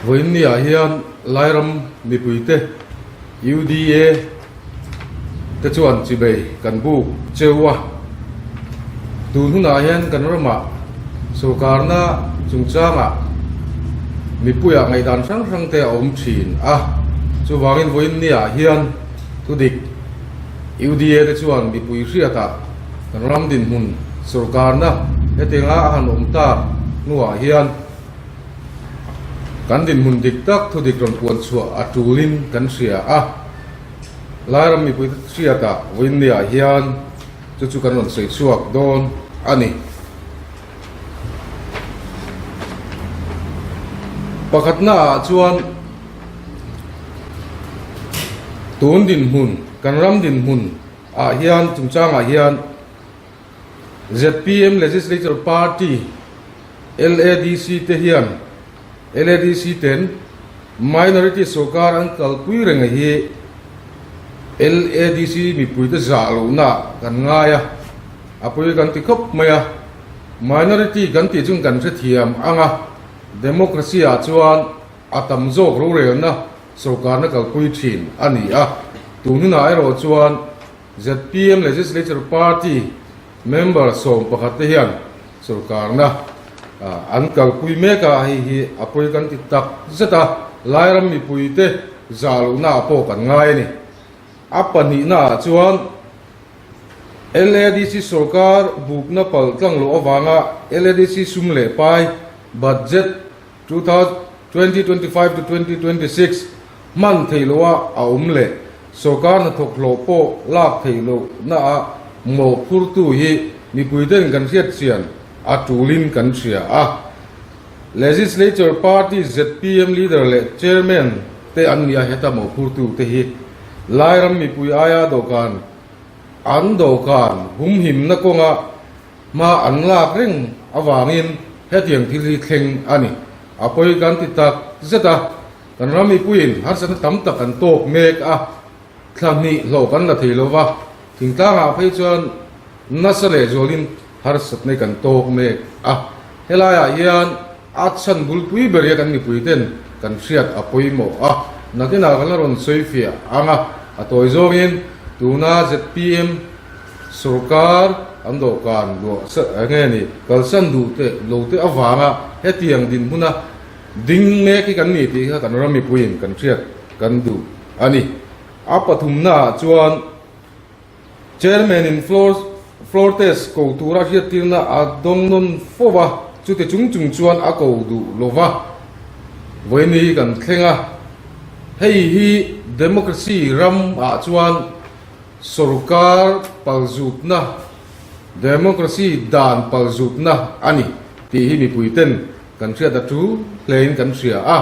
Vawiinniah hian Lairam mipuite UDA te chuan chibei kan buk cheu a. Tun hunah hian kan ramah sawrkarna chungchangah mipuiah ngaihdan hrang hrang te a awm thin a. Chuvangin vawiinniah hian thudik UDA te chuan mipui hriatah kan ram dinhmun sawrkarna hetianga a han awm tak hnuah hian kan dinhmun dik tak thudik rawn puan chhuah a tulin kan hria a. Lairam mipui hriatah vawiinniah hian chu chu kan rawn sawi chhuak dawn a ni. Pakhatnaah chuan tun dinhmun, kan ram dinhmun ah hian chungchangah hian zpm Legislature Party, LADC, te hian LADC ten Minority sawrkar an kalpui reng hi LADC mipuite zah lohna kan ngai a, a pawi kan ti khawp mai a. Minority kan tih chung kan hrethiam ang a, Democracy ah chuan a tam zawk rorelna sawrkarna kalpui thin a ni a, tun hunah erawh chuan zpm Legislature Party member 11 te hian sawrkarna an kalpui mek a, hei hi a pawi kan ti tak zet a, Lairam mipuite zah lohna ah pawh kan ngai a ni. A pahnihna ah chuan LADC sawrkar bukna pal tlang loh avanga LADC sum leh pai budget 2025 to 2026 hman theih loha a awm leh sawrkar hnathawk hlawh pawh lak theih lohna ah mawhphurtu hi mipuiten kan hriatchian a tulin kan hria a. Legislature Party zpm Leader leh Chairman te an ni a, heta mawhphurtu te hi Lairam mipui aia dawhkan an dawhkan humhimna kawnga Hma an lak reng avangin hetiang thil hi thleng a ni. A pawi kan ti tak zet a, kan ram mipuiin harsatna tam tak an tawk mek a, thla hnih hlawh kan la thei lo va, thingtlangah phei chuan nasa leh zualin harsatna hi kan tawk mek a. Helaiah hian a chhan bulpui ber hi kan mipuiten kan hriat a pawimawh a, nakinah kan la rawn sawi fiah ang a, a tawi zawngin tuna zpm, Sorkar an dawhkan luah nge ni kalsan duh te lo te avanga hetiang dinhmuna ding mek hi kan ni tih kha kan ram mipuiin kan hriat kan duh a ni. A pathumnaah chuan Chairman in floor floor test ko tura hriattirna a dawng nawn fo va, chuti chung chung chuan a ko duh lo va. Vawiin hi kan thleng a, hei hi democracy ramah chuan Sorkar palzutna, Democracy dan palzutna a ni tih hi mipuiten kan hriat a tul hlein kan hria a.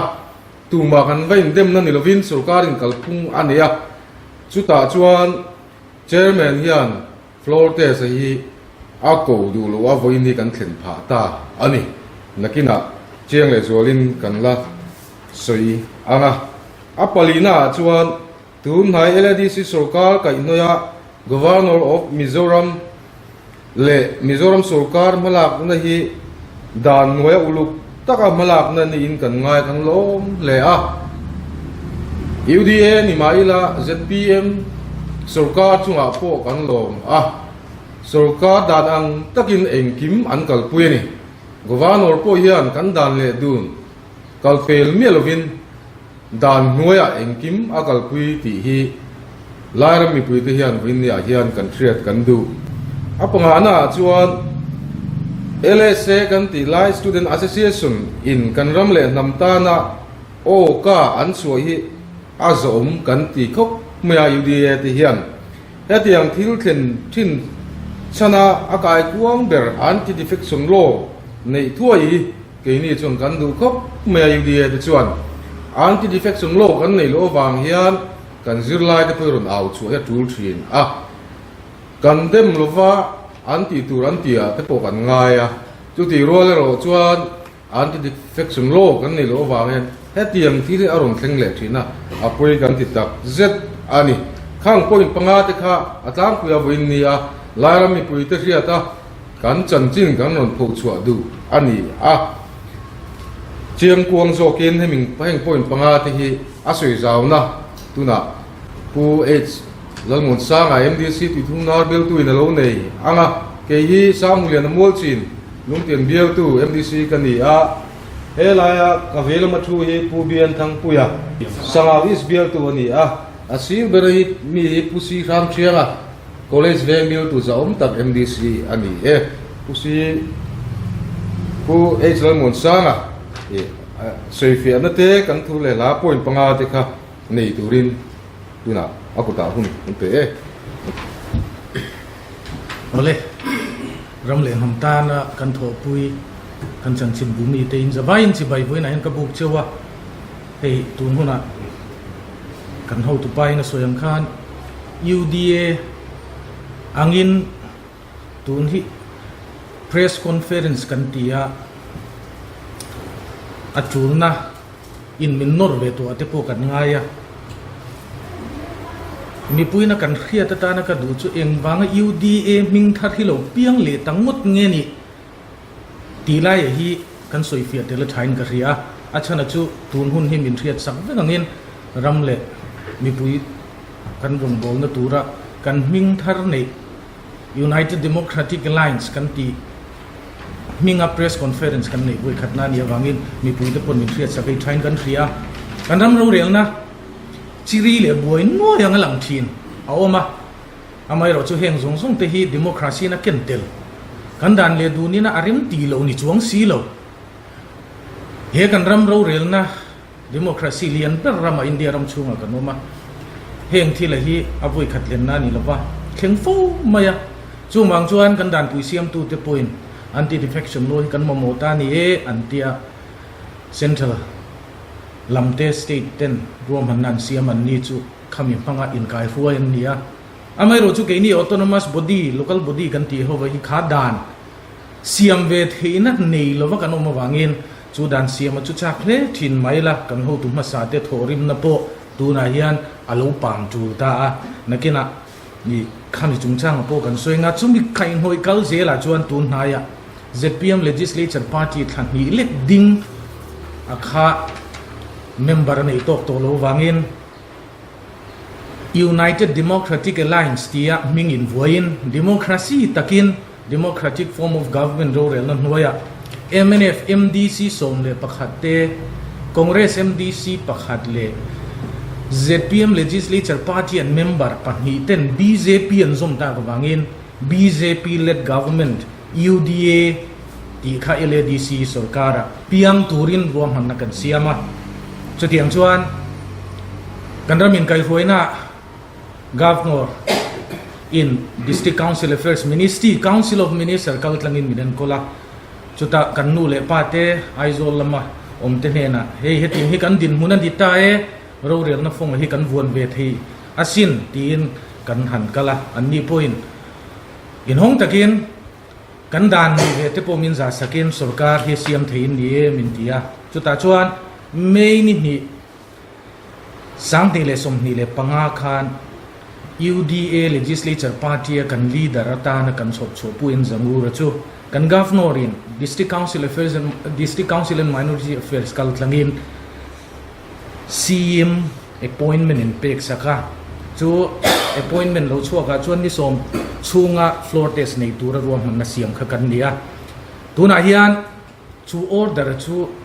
Tumah kan va indemna ni lovin sorkarin kalphung a nei a, chutah chuan Chairman hian floor test a hi a ko duh loh a vawiin hi kan thlen phah ta a ni. Nakinah chiang leh zualin kan la sawi ang a. A palina ah chuan Tunhnai LADC sawrkar kaihhnawih Governor of Mizoram leh Mizoram sawrkar hmalakna hi dan hnuaia uluk taka hmalakna niin kan ngai kan lawm hle a. UDA ni mah ila zpm sawrkar chungah pawh kan lawm a, sawrkar dan ang takin engkim an kalpui a ni. Governor pawh hian kan dan leh dun kalfel miah lovin, Dan hnuaiah engkim a kalpui tih hi Lairam mipuite hian Vawiinniah hian kan hriat kan duh. A pangahnaah chuan LSA kan tih lai Student Association in kan ram leh hnam tana aw ka an chhuah hi a zawm kan ti khawp mai a UDA te hian hetiang thil thlen thin chhana a kaikuang ber Anti-Defection Law neih thuai hi Keini chuan kan duh khawp mai a, UDA te chuan anti-defection law kan neih loh avang hian kan zirlai te pawh hi rawn au chhuah hi a tul thin a, kan dem lova an tih tur an tih ah te pawh kan ngai a, chutih rual erawh chuan anti-defection law kan neih loh avang hian hetiang thil hi a rawn thleng leh thin a, a pawi kan ti tak zet a ni. Khang point panga te kha a tlangpui a vawiin ni a, Lairam mipui te hriat a, Kan chanchin kan rawn phoh chhuah duh a ni a. Chiangkuang zawkin hemi heng point pangate hi a sawi zauna tunah Pu H. Lalmuansanga MDC tuithumnar bialtuin a lo nei ang a, kei hi Sanghuliana Mualchin Lungtian bialtu MDC ka ni a, he laia ka vei lama thu hi Pu Bian Thangpuia Sangau East bialtu a ni a, a sir ber hi mi hi Pu Si Hramthianga College veng bialtu zahawm tak MDC a ni e. Pu Si Pu H. Lalmuansanga i sawifiahna te kan thu leh hla point panga te kha nei turin tunah a kutah hun an pe e. Awle, ram leh hnam tana kan thawhpui kan chanchin bu mite in zavaiin chibai vawiinah hian ka buk cheu a, hei tun hunah kan hotu pain a sawi ang khan UDA angin tun hi press conference kan ti a, a tulna in min nawr ve tawh ah te pawh kan ngai a. Mipuina kan hriat atana ka duh chu engvanga UDA hming thar hi lo piang leh ta ngawt nge nih tih laiah hi kan sawifiah tel a thain ka hria a, a chhana chu tun hun hi min hriat sak vek angin ram leh mipui kan rawngbawlna tura kan hming thar neih United Democratic Alliance kan tih hminga press conference kan neih vawi khatna a nih avangin mipuite pawn min hriat sak ei thain kan hria a. Kan ram rorelna chiri leh buai nuai ang a lang thin a awm a, amaherawh chu heng zawng zawng te hi democracy in a ken tel kan dan leh dunin a a rem ti lo ni chuang si lo. He kan ram rorelna Democracy lian ber ramah India ram chhungah kan awm a, heng thila hi a vawi khat lenna a ni lova, thleng fo mai a. Chuvang chuan kan danpui siamtute pawhin anti-defection law hi kan mamawh ta a ni e an ti a, Central lam te state ten ruahmanna an siam an ni chu khami hmanga inkaihruai an ni a. Amaherawhchu keini autonomous body, local body kan tih ho hi kha dan siam ve theihna nei lova kan awm avangin Chu dan siama chu chak hle thin mai la, kan hotu hmasa te thawhrimna pawh tunah hian a lo pang tul ta a, nakinah ni khami chungchanga pawh kan sawi nga, chumi kaihhnawih kal zelah chuan tun hnaiah zpm Legislature Party thla hnih lek ding a kha member a nei tawk tawh lo vangin United Democratic Alliance tia hming invuaiin democracy takin Democratic form of government rorelna hnuaiah mnf MDC 11 te, Congress MDC pakhat leh zpm Legislature Party an member pahnih ten bjp an zawm tak avangin bjp led government UDA tih kha LADC sorkara piang turin ruahmanna kan siam a. Chutiang chuan kan ram inkaihruaina Governor in District Council Affairs Ministry, Council of Minister kal tlangin min enkawl a, chutah kan nu leh pa te Aizawl lama awm te hnenah hei hetiang hi kan dinhmun a ni ta e, rorelna fawng hi kan vuan ve thei asin tiin kan han kal a, anni pawhin inhawng takin kan dan nei ve te pawh min zah sakin sorkar hi siam theiin ni e min ti a, chutah chuan May ni hnih 2025 khan UDA Legislature Party-a kan leader atana kan chhawp chhuah Pu N. Zangura chu kan Governor-in District Council Affairs and District Council and Minority Affairs kal tlangin CM appointment in pek sak a, chu appointment lo chhuakah chuan ni sawm chhunga floor test nei tura ruahmanna siam kha kan ni a. Tunah hian Chu order chu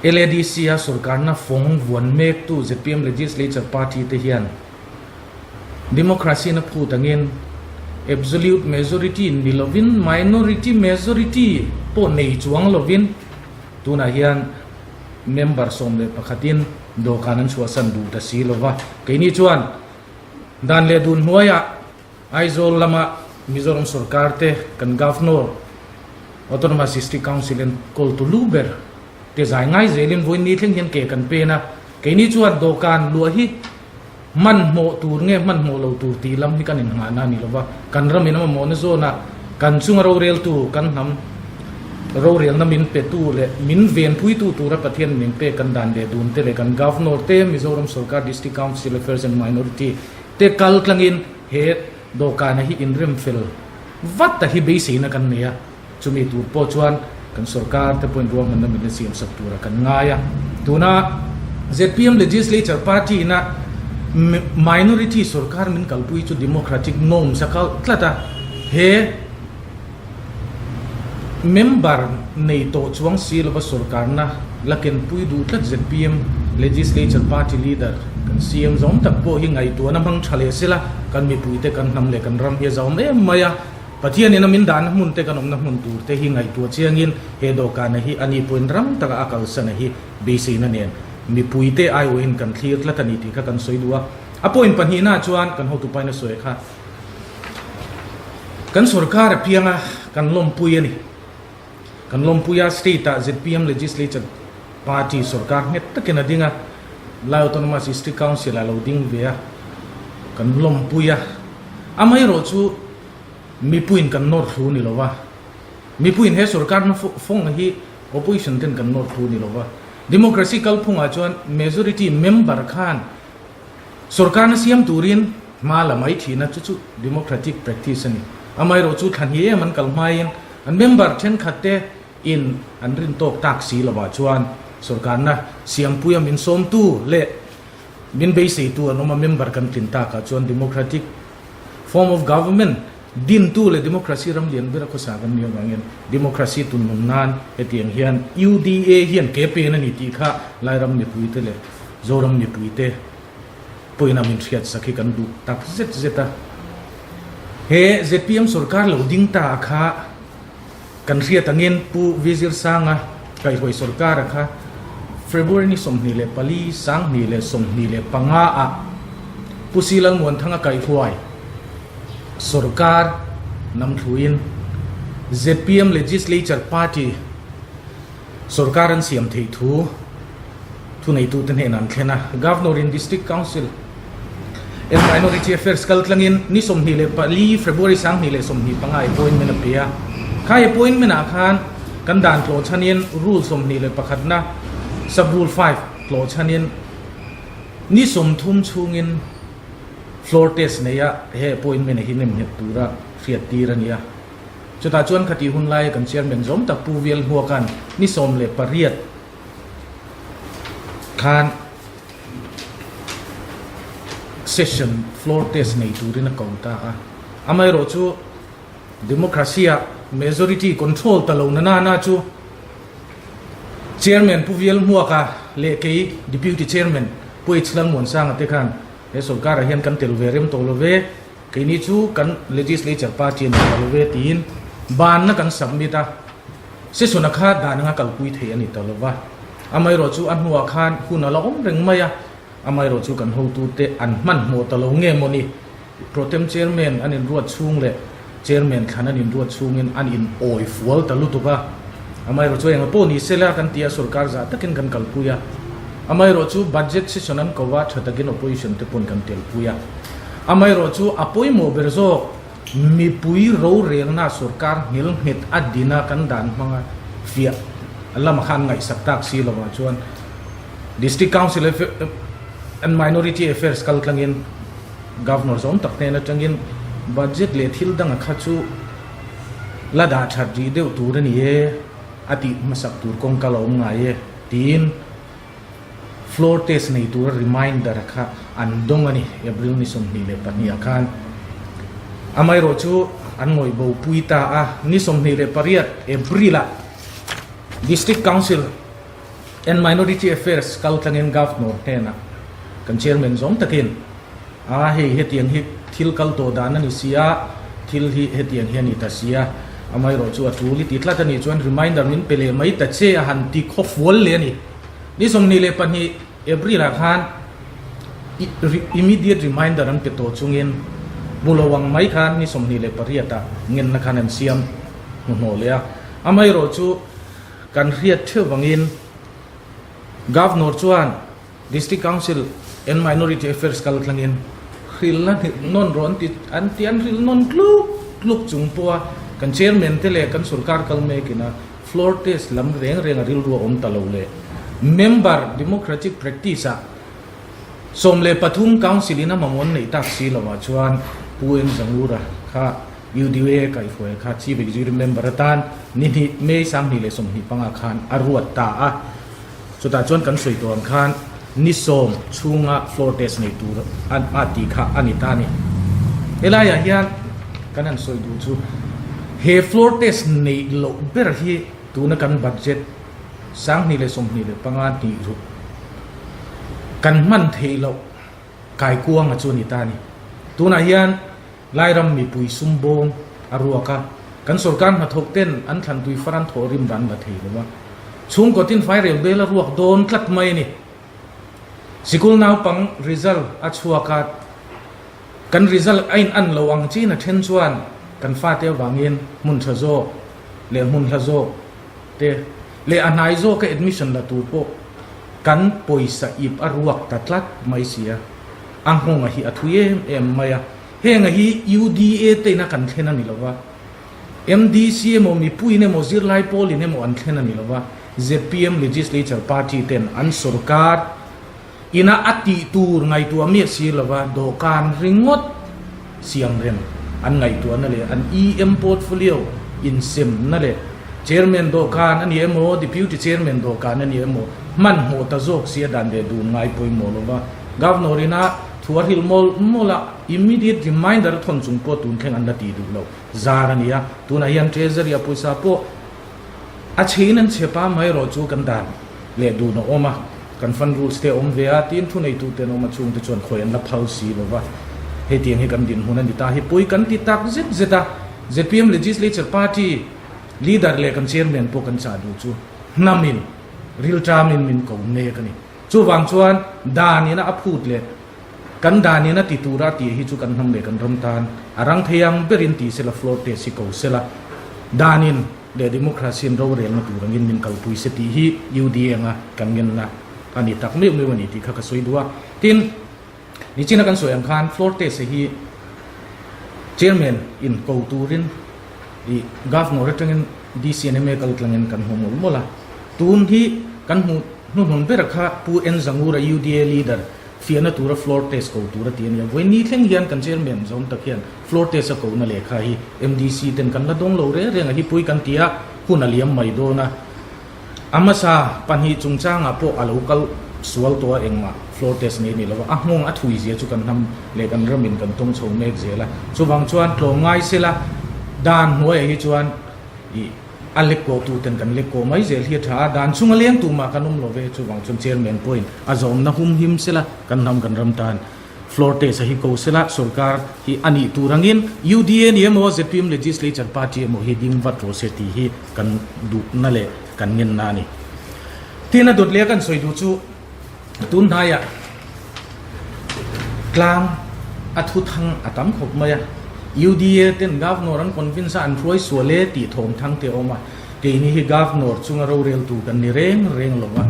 LADC-a sorkarna fawng vuan mektu zpm Legislature Party te hian democracy-na phut angin absolute majority ni lovin minority majority pawh nei chuang lovin tunah hian member 11 in dawhkan an chhuahsan duh ta si lova. Keini chuan dan leh dun hnuaiah Aizawl lama Mizoram sorkar te kan Governor, Autonomous District Council enkawltu lu ber te zai ngai zelin vawiin ni thleng hian ke kan pen a, keini chuan dawhkan luah hi hmanhmawh tur nge hmanhmawh lo tur tih lam hi kan innghahna a ni lova, kan ramin a mamawhna zawnah kan chunga roreltu kan hnam rorelna min petu leh min venpuitu tura Pathian min pek kan dan leh dun te leh kan Governor te Mizoram sorkar District Council Affairs and Minority te kal tlangin he dawhkana hi inrem fel vat ta hi beiseina kan nei a, chumi tur pawh chuan. Kan sorkar te pawhin ruahmanna min la siam sak tura kan ngai a. Tuna zpm Legislature Party ina minority sorkar min kalpui chu democratic norms a kalh tlat a. He member nei tawh chuang si lova sorkarna la kenpui duh tlat zpm Legislature Party leader kan CM zawm tak pawh hi ngaihtuahna hmang tha leh sela kan mipuite kan hnam leh kan ram hi a zauhawm em mai a. Pathianin a min dahna hmun te kan awmna hmun tur te hi ngaihtuah chiangin he dawhkana hi a ni pawhin ram taka a kalsana hi beiseina nen mipuite aiawhin kan thlir tlat a ni tih kha kan sawi duh a. A point pahnihna chuan kan hotupain a sawi kha kan sorkar a piang a, kan lawmpui a ni. Kan lawmpui a, state ah zpm Legislature Party sorkar nghet takin a ding a, Lai Autonomous District Council ah lo ding ve a, kan lawmpui a. Amaherawh chu Mipuiin kan nawr thlu ni lo va, mipuiin he sorkar hma fawng hi opposition ten kan nawr thlu ni lo va, democracy kalphungah chuan majority member khan sorkarna siam turin hma la mai thin a, chu chu democratic practice a ni. Amaherawh chu thla hnih em an kal hmain an member thenkhat te in an rin tawk tak si lovah chuan sorkarna siampuia min sawmtu leh min beiseitu an awm a, member kan tlin takah chuan democratic Form of government dintu leh democracy ram lian ber a khawsa kan nih avangin democracy tunnun nan hetiang hian UDA hian ke pen a ni tih kha Lairam mipuite leh Zoram mipuite pawhin a min hriat sak hi kan duh tak zet zet a. He zpm sorkar lo ding ta kha Kan hriat angin Pu Vizirsanga kaihhawi sorkara kha February ni 24, 2025 ah Pu Si Lalmuanthanga kaihhuai sorkar namthluin zpm Legislature Party sorkar an siam theih thu Thuneitute hnenah an thlen a, Governor in District Council and Minority Affairs kal tlangin ni 24 February 2025 appointment a pe a. Khai appointment ah khan kan dan tlawh chhanin Rule 21 na Sub-Rule 5 tlawh chhanin ni 30 chhungin floor test neia he appointment hi nemnghet tura hriat tir a ni a. Chutah chuan khatih hun laia kan Chairman zawm tak Pu Vialhmuaka'n ni 18 Khan session floor test nei turin a ko ta a. Amaherawh chu democracy ah majority control ta lo na nana chu Chairman Pu Vialhmuaka leh kei Deputy Chairman Pu H Lalmuansanga te khan he sorkar ah hian kan tel ve rem tawh lo ve, keini chu kan legislature party a ni ta lo ve tiin banna kan submit a. Session-a kha dan anga kalpui theih a ni ta lo va, amaherawh chu a hnuah khan hun a la awm reng mai a, amaherawh chu kan hotute an hmanhmawh ta lo nge maw ni? Protem Chairman an inruat chhung leh Chairman thlan an inruat chhungin an in awi fual ta lutuk a, amaherawh chu enga pawh ni sela kan ti a, sorkar zah takin kan kalpui a, amaherawh chu budget session an ko va, tha takin opposition te pawn kan telpui a, amaherawh chu a pawimawh ber zawk. Mipui rorelna sorkar nghil nghet a dina kan dan hmanga fiah lama khan ngaihsak tak si lovah chuan District Council and Minority Affairs kal tlangin Governor zawm tak hnen atangin budget leh thil danga kha chu la dah that rih deuh tur a ni e, a tih hmasak tur kawngka la awm ngai e tiin Floor test nei tura reminder kha an dawng a ni, April ni 22 ah khan. Amaherawh chu an ngawih bo pui ta a, ni 28 April ah District Council and Minority Affairs kal tlangin Governor hnenah kan Chairman zawng takin a hei hetiang hi thil kal tawh dan a ni si a, thil hi hetiang hi a ni ta si a, amaherawh chu a tul i ti tlat a nih chuan reminder min pe leh mai ta che a han ti khawfual leh a ni. Ni 22 April ah khan immediate reminder an pe tawh chungin hmu lo ang mai khan ni 28 ah ngenna khan an siam hmuhnawh leh a. Amaherawh chu kan hriat theuh vangin Governor chuan District Council and Minority Affairs kal thlangin hrilhna nawn rawh an ti an ti an hrilh nawn tluk tluk chung pawha kan Chairman te leh kan sorkar kal mekin a Floor test lam reng reng a rilru a awm ta lo le. Member democratic practice ah 13 council in a mamawh an neih tak si lo ah chuan Pu N Zangura kha. UDA kaihhruai kha Chief Executive Member atan ni hnih May 2025 khan a ruat ta a. Chutah chuan kan sawi tawh ang khan ni sawm chhunga floor test nei tur a tih kha a ni ta a ni. Helaiah hian kan han sawi duh chu he floor test neih loh ber hi tuna kan budget 2025 hnih ruk kan hman theih loh kaikuanga chu a ni ta a ni. Tunah hian Lairam mipui sum bawng a ruak a, kan sorkar hnathawk ten an thlantui far an thawh rim dan la thei lo a. Chhungkaw tin fairel bel a ruak dawn tlat mai a ni. Sikul naupang result a chhuak a, kan result a in an lo ang chin a then chuan kan fate avangin hmun tha zawk leh hmun hla zawk te leh a hnai zawka admission la tur pawh kan pawisa ip a ruak ta tlat mai si a. A nghawnga hi a thui em em mai a, henga hi UDA te ina kan thlen a ni lo va, MDC emaw mipuiin emaw zirlai pawlin emaw an thlen a ni lo va, zpm Legislature Party ten an sorkar ina a tih tur ngaihtuah miah si lo va, dawhkan ringawt siam rem an ngaihtuahna leh an EM portfolio insemna leh Chairman dawhkan a ni emaw Deputy Chairman dawhkan a ni emaw hmanhmawh ta zawk si a dan leh dun ngai pawimawh lo va. Governor ina thu a hrilh mawl mawl a, immediate reminder a thawn chung pawh tun thleng an la tih duh lo zar a ni a, tunah hian Treasury a pawisa pawh a chhein an chhe pa mai erawh chu kan dan leh dun a awm a, kan fund rules te a awm ve a, tin thuneitu ten awm a chhungte chuan khawi an la phal si lo va, hetiang hi kan dinhmun a ni ta hi pawi kan ti tak zet zet a, zpm Legislature Party leader leh kan chairman pawh kan chah duh chu hnamin rilṭamin min ko mek a ni. Chuvang chuan dan ina a phut leh kan dan ina ti tura tih hi chu kan hnam leh kan ram tan a rang thei ang berin ti sela floor test hi ko sela danin leh democracy in rorelna tur angin min kalpui se tih hi UDA anga kan ngenna a ni tak meuh meuh a ni tih kha ka sawi duh a. Tin, nichina kan sawi ang khan floor test hi chairman in ko turin i Governor atangin DCNMA kal tlangin kan hmu mawlh mawlh a. Tun hi kan hmuh hnuhnun ber kha Pu N Zangura UDA leader fiahna tura floor test ko tur a ti a nia. Vawiin ni thleng hian kan chairman zawm tak hian floor test a kohna lehkha hi MDC ten kan la dawng lo reng reng a hi pui kan ti a, hun a liam mai dawn a. A hmasa pahnih chungchangah pawh a lo kal sual tawh a, engmah floor test nei ni lova a nghawng a thui zia chu kan hnam leh kan ramin kan tawng chho mek zel a. Chuvang chuan tlawm ngai sela dan hnuaiah hi chuan ih a lek kawh tu ten kan lek kawh mai zel hi a tha a, dan chunga leng tumah kan awm lo ve. Chuvang chuan chairman pawhin a zawmna hum him sela kan hnam kan ram tan Floor test a hi ko sela sorkar hi a nih tur angin UDA ni emaw zpm Legislature Party emaw hi ding vat rawh se tih hi kan duhna leh kan ngenna a ni. Tin a dawt leh a kan sawi duh chu tun hnaiah tlang a thu thang a tam khawp mai a, UDA ten Governor an convince a an hruai sual e tih thawm thang te a awm a, keini hi Governor chunga roreltu kan ni reng reng lo va,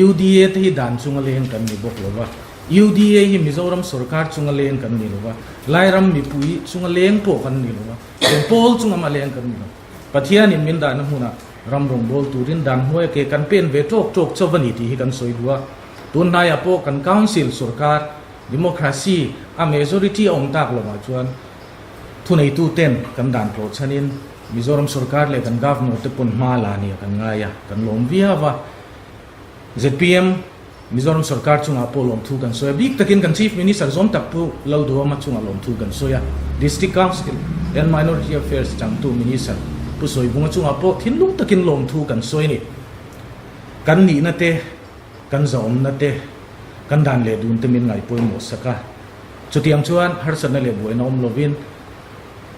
UDA te hi dan chunga leng kan ni bawk lo va. UDA hi Mizoram sorkar chunga leng kan ni lo va, Lairam mipui chunga leng pawh kan ni lo va, eng pawl chunga mah leng kan ni lo. Pathianin min dahna hmunah ram rawngbâwl turin dan hnuaia ke kan pen ve ṭawk ṭawk chauh a ni tih hi kan sawi duh a. Tun hnaiah pawh kan Council sorkar Democracy a majority a awm tak lovah chuan thuneituten kan dan tlawh chhanin Mizoram sorkar leh kan Governor te pawn hma la nia kan ngai a, kan lawm viau a. Zpm. Mizoram sorkar chungah pawh lawmthu kan sawi a, bik takin kan Chief Minister zawm tak Pu Lalduhawma chungah lawmthu kan sawi a, District Council and Minority Affairs changtu Minister Pu Sawibunga chungah pawh thinlung takin lawmthu kan sawi a ni. Kan nihna te, kan zahawmna te, kan dan leh dun te min ngaihpawimawh sak a, chutiang chuan harsatna leh buaina awm lovin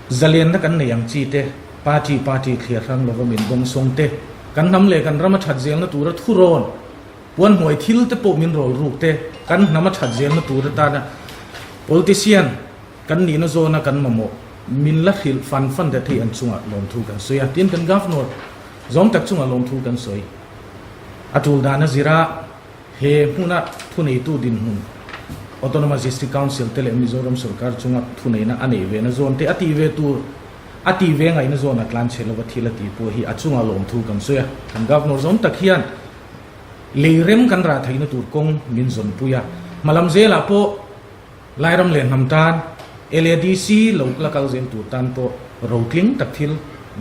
zalenna kan nei ang chi te, party party thliar hrang lova min dawngsawng te, kan hnam leh kan rama that zelna tura thurawn, Puan hnuai thil te pawh min rawl ruk te, kan hnam a that zelna tur atana politician kan nihna zawna kan mamawh min la hrilh fan fan te thei an chungah lawmthu kan sawi a, tin kan Governor zawm tak chungah lawmthu kan sawi. A tul dan a zira he hmuna thuneitu dinhmun Autonomous District Council te leh Mizoram sorkar chunga thuneihna a neih vena zawn te a tih ve tur a tih ve ngaihna zawn a tlan chhe lova thil a tih pawh hi a chungah lawmthu kan sawi a, kan Governor zawm tak hian Lei rem kan rah theihna tur kawng min zawnpui a, hmalam zelah pawh Lairam leh hnam tan LADC lo la kal zel tur tan pawh Rotling tak thil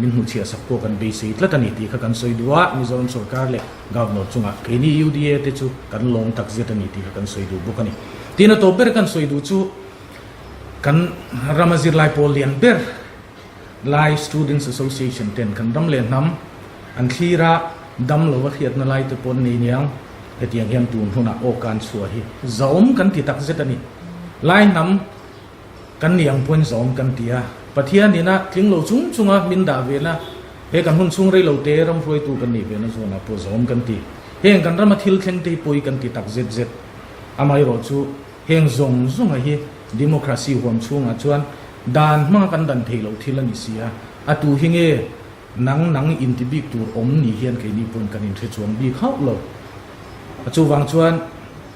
min hmuhchhiah sak pawh kan beisei tlat a ni tih kha kan sawi duh a, Mizoram sorkar leh Governor chungah keini UDA te chu kan lawm tak zet a ni tih kha kan sawi duh bawk a ni. Tin a tawp ber kan sawi duh chu kan rama zirlai pawl lian ber Lai Students Association ten kan ram leh hnam an thlir a, dam lova hriatna lai te pawh an nei niang. Hetiang hian tun hunah aw kan chhuah hi zahawm kan ti tak zet a ni. Lai hnam Kan ni ang pawhin zawm kan ti a, Pathian ina tling lo chung chunga min dah vena he kan hun chhung rei lo te ram hruaitu kan nih vena zawnah pawh zawm kan ti. Heng kan rama thil thleng te hi pawi kan ti tak zet zet. Amaherawh chu heng zawng zawnga hi democracy huam chhungah chuan dan hmanga kan dan thei loh thil a ni si a, a tu hi nge Nang nang inti bik tur awm ni hian keini pawn kan inhre chuang bik hauh lo. A chuvang chuan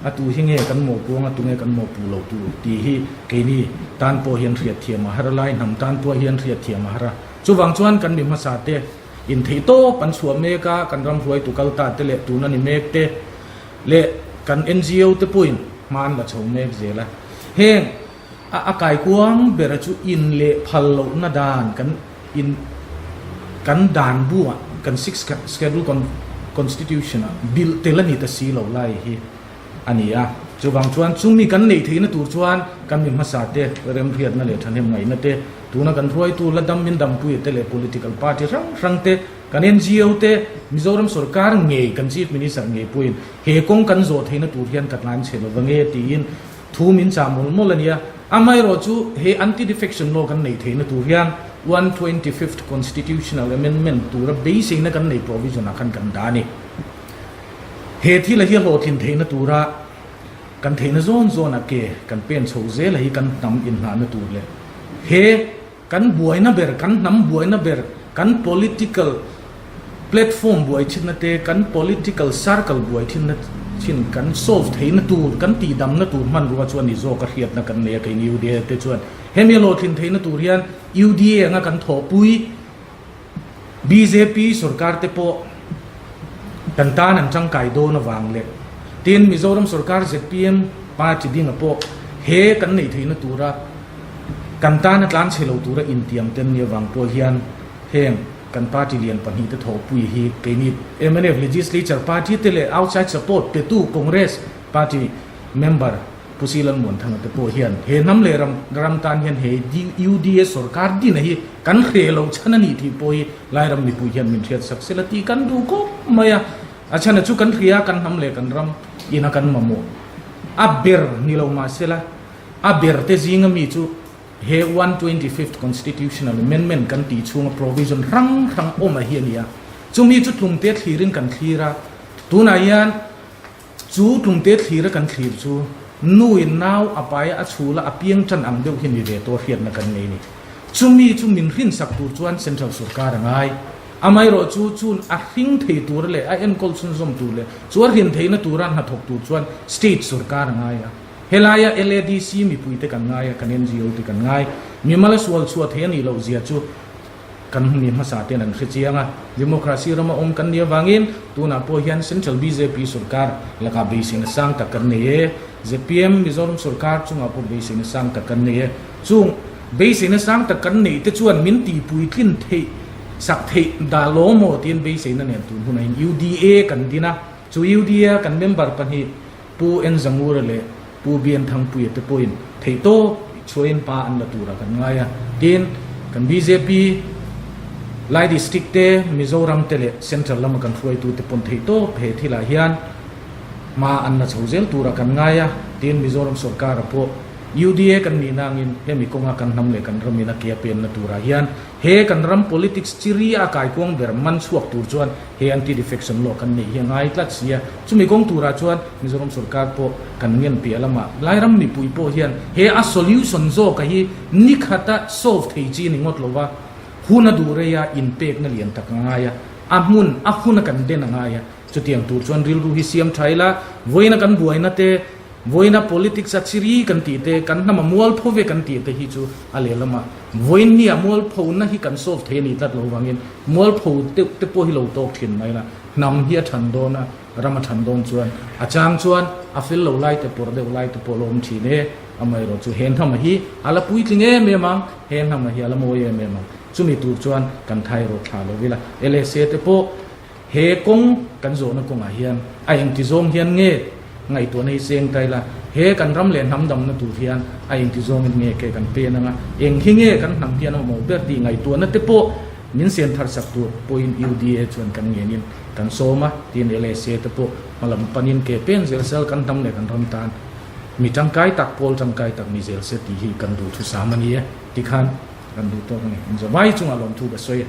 a tu hi nge kan mawhpuang a tunge kan mawhpuh loh tur tih hi keini tan pawh hian hriat thiam a har a, lai hnam tan pawh hian hriat thiam a har a. Chuvang chuan kan mi hmasa te intheih tawp an chhuah mek a, kan ram hruaitu kal ta te leh tuna ni mek te leh kan NGO te pawhin hma an la chho mek zel a. Heng A a kaikuang bera chu in leh phal lohna dan kan in kan dan buah kan sixth schedule constitution ah bilh tel a ni ta si lo lai hi a ni a. Chuvang chuan chumi kan neih theihna tur chuan kan mi hmasa te remhriatna leh thahnem ngaihna te, tuna kan hruaitu la dam min dampuia te leh political party hrang hrang te, kan NGO te, Mizoram sorkar ngei kan chief minister ngei pawhin he kawng kan zawh theihna tur hian ka tlan chhe lova nge tiin Thu min chah mawlh mawlh a nia. Amaherawhchu he anti-defection law kan neih theihna tur hian one twenty-fifth constitutional amendment tura beiseina kan nei provision ah khan kan dah a ni. He thil a hi a hlawhtlin theihna tura kan theihna zawn zawn ah ke kan pen chho zel a hi kan hnam inhnahna tur leh he Kan buaina ber, kan hnam buaina ber, kan political platform buai thinna te, kan political circle buai thinna thin kan solve theihna tur, kan tihdamna tur hmanrua chu a ni zawk a hriatna kan nei a keini UDA te chuan. Hemi a hlawhtlin theihna tur hian UDA anga kan thawhpui Bjp sorkar te pawh kan tan an tangkai dawn avang leh tin Mizoram sorkar zpm party dinga pawh he kan neih theihna tura kan tana tlan chhe lo tura intiam ten ni avang pawh hian heng kan party lian pahnihte thawhpui hi keini mnf legislature party te leh outside support petu Congress party member Pu Silan Muanthanga te pawh hian he hnam leh ram ram tan hian he UDA sorkar dina hi kan hreh lo chhan a nih tih pawh hi Lairam mipui hian min hriat sak sela tih kan duh khawp mai a. A chhana chu kan hria kan hnam leh kan ram ina kan mamawh a ber ni lo mah sela a ber te zinga mi chu he one twenty-fifth constitutional amendment kan tih chhunga provision hrang hrang awm a hi a ni a. Chumi chu tlumte thlirin kan thlir a, tunah hian Chu tlumte thlira kan thlir chu nuin nau a pai a chhula a piang tan ang deuh hi ni ve tawh hriatna kan nei ni. Chumi chu min hrinsak tur chuan Central Sorkar a ngai. Amaherawh chu chun a hring thei tur leh a enkawl chhunzawm tur leh chu a hrin theihna tura hnathawk tur chuan State Sorkar a ngai a. Helaia LADC mipuite kan ngai a, kan NGO te kan ngai. Mimal a sual chhuah thei a nih loh zia chu Kan hmi hmasa ten an hre chiang a, democracy rama awm kan nih avangin tunah pawh hian Central bjp sorkar lakah beiseina sang tak kan nei e. Zpm Mizoram sorkar chungah pawh beiseina sang tak kan nei e. Chung beiseina sang tak kan neih te chuan min tihpuitlin theih sak theih dah law maw tiin beiseina nen tun hunah hian UDA kan din a. Chu UDA kan member pahnih Pu En Zangura leh Pu Bian Thangpuia te pawhin theihtawp chhuahin pa an la turah kan ngai a. Tin, kan bjp Lai District te, Mizoram te leh Central lama kan hruaitute pawn theihtawp he thilah hian hma an la chho zel turah kan ngai a. Tin, Mizoram sorkara pawh UDA kan nih nangin hemi kawnga kan hnam leh kan ramin a ke a penna turah hian he kan ram politics chi ri a kaikuang ber man chhuak tur chuan He anti-defection law kan neih hi a ngai tlat si a, chumi kawng turah chuan Mizoram sorkar pawh kan ngen piah lamah Lairam mipui pawh hian he a solution zawka hi ni khata solve thei chi ni ngawt lova, hun a duh rei a, inpekna lian tak a ngai a, a hmun a hun a kan den a ngai a, chutiang tur chuan rilru hi siam tha ila, vawiina kan buaina te, Vawiina politics a chiri kan tih te, kan hnam a mualpho ve kan tih te hi chu a lehlamah vawiin nia mualphona hi kan solve thei a nih tlat lo vangin mualpho deuh te pawh hi lo tawk thin mai la, hnam hi a than dawn a, ram a than dawn chuan a chang chuan a fel lo lai te pawr deuh lai te pawh a lo awm thin e, amaherawhchu he hnam hi a la puitling em em ang, he hnam hi a la mawi em em ang. Chumi tur chuan kan thai erawh thlah lo ila. LSA te pawh he kawng kan zawhna kawngah hian a engti zawng hian nge ngaihtuahna hi cheng ta ila, he kan ram leh hnam damna tur hian a engti zawngin nge ke kan pen anga, eng hi nge kan hnam hian a mamawh ber tih ngaihtuahna te pawh min siam thar sak tur pawhin UDA chuan kan ngenin kan sawm a, tiin LSA te pawh hmalam panin ke pen zel sel kan hnam leh kan ram tan mi tangkai tak, pawl tangkai tak ni zel se tih hi kan duhthusam a ni e tikhan kan duh tawk a ni. Inzawmai chungah lawmthu ka sawi a.